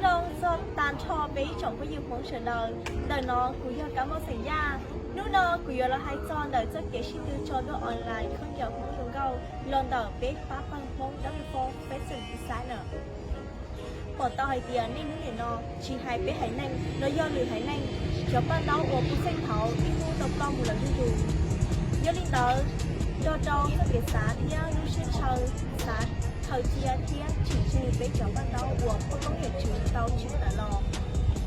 Nyob zoo tag nrho peb ib tsoom phooj ywg Hmoob sawv daws, ntawm no kuv yog Kab Moj xeem Yaj. Hnub no kuv yuav los hais txog ntawm txoj kev sib tw tso duab online khaub ncaws Hmoob zoo nkauj los ntawm peb pab pawg Hmoob dab pib fob fashion designer. Pom tau hais tias niaj hnub nim no tsis hais peb haiv neeg los yog lwm haiv neeg, cov paj ntaub uas puv xeej thaud ib hnub tau ploj mus lawm zuj zus. Yog li ntawd, nrog rau txoj kev xav thiab lub siab ntshaw xav khaws cia thiab tsim tseg peb cov paj ntaub uas poj koob yawm tswv tau tsim tawm los.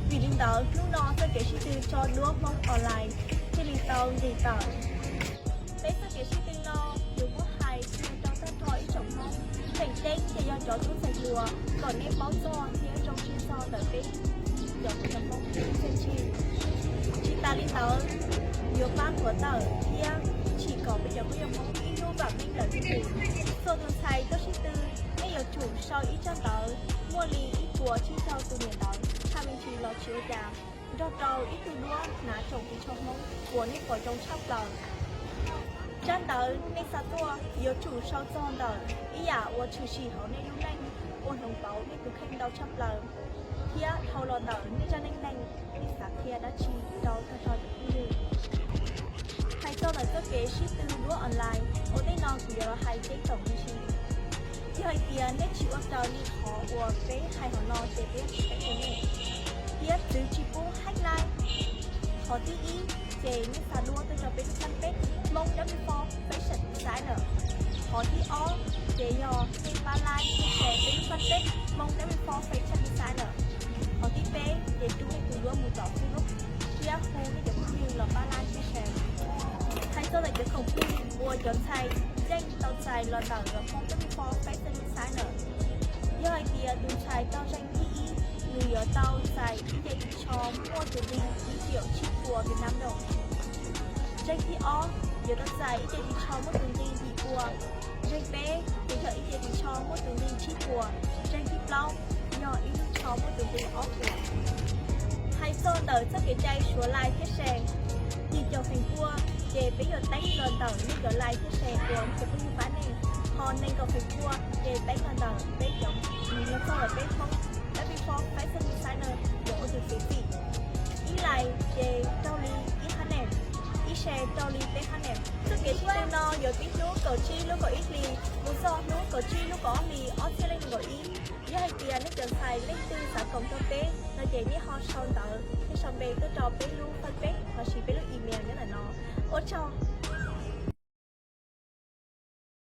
Vim li ntawd hnub no txoj kev sib tw tso duab Hmoob online thiaj li tau nqis tawm. Peb txoj kev sib tw no yuav muab hais txog rau tag nrho ib tsoom Hmoob, tseem ceeb ces yog cov tub ntxhais hluas kom nej paub txog thiab zoo siab txog ntawm peb cov Hmoob txheej txheej tshij. Tsis tas li ntawd, yuav pab qhuav tawm thiab tsim kom peb cov phooj ywg Hmoob ib hnub vam meej lawm thiab. Txhua tus ntxhais tuaj sib tw, nej yuav tsum sau ib tsab ntawv muaj li ib puas tsib caug tus niam ntawv tshaj me ntsis los tsis ua cas, nrog rau ib tug duab hnav tsoom ris tsho Hmoob uas nej pom zoo tshaj plaws. Tsab ntawv nej xa tuaj yuav tsum sau txog ntawm ib yam uas tshwm sim hauv nej lub neej, ua hloov pauv nej tus kheej ntau tshaj plaws, thiab dhau los ntawm nej zaj neej neeg, nej xav qhia dab tsi rau tag nrho cov phooj ywg. Hais txog ntawm txoj kev sib tw duab online, ua ntej no kuv yuav los hais ceeb toom me ntsis. Yog hais tias nej tsis ua raws li qhov uas peb hais hauv no ces peb yuav tsis teb rau nej, thiab txwv tsis pub hack line. Qhov thib ib ces nej xa duab tuaj rau peb lub fanpage Hmoob dab pib fob fashion designer. Qhov thib ob ces yog nej pab like thiab share peb lub fanpage Hmoob dab pib fob fashion designer. Qhov thib peb ces rub nej tus duab mus tom Facebook thiab hu nej cov phooj ywg los pab like thiab share. Hais txog ntawm cov khoom plig uas cov ntxhais yeej tau txais los ntawm Hmoob dab pib fob fashion designer, yog hais tias tus ntxhais tau zeeg thib ib, nws yuav tau txais ib ce ris tsho muaj tus nqi ib triệu tsib puas Việt Nam đồng. Zeeg thib ob yuav tau txais ib ce ris tsho muaj tus nqi yim puas. Zeeg peb ces yog ib ce ris tsho muaj tus nqi tsib puas. Zeeg thib plaub yog ib lub tsho muaj tus nqi ob puas. Hais txog ntawm txoj kev cai suav like thiab share, yim caum feem pua ces peb yuav teeb los ntawm nej cov like thiab share uas nej cov phooj ywg pab nej, ho nees nkaum feem pua ces teeb los ntawm peb cov, los txog ntawm peb Hmoob dab pib fob fashion designer yuav ua tus txiav txim. Ib like ces raug li ib hab nees, ib share raug li peb hab nees. Txoj kev sib tw no yuav pib hnub kaum tsib lub kaum ib hlis mus txog hnub kaum tsib lub kaum ob hlis ob txhiab leej nkaum ib. Yog hais tias nej cov ntxhais leej twg xav koom rau peb no ces nej ho sau ntawv thiab sau npe tuaj rau peb lub fanpage lossis peb lub email nyob ntawm no. Ua tsaug.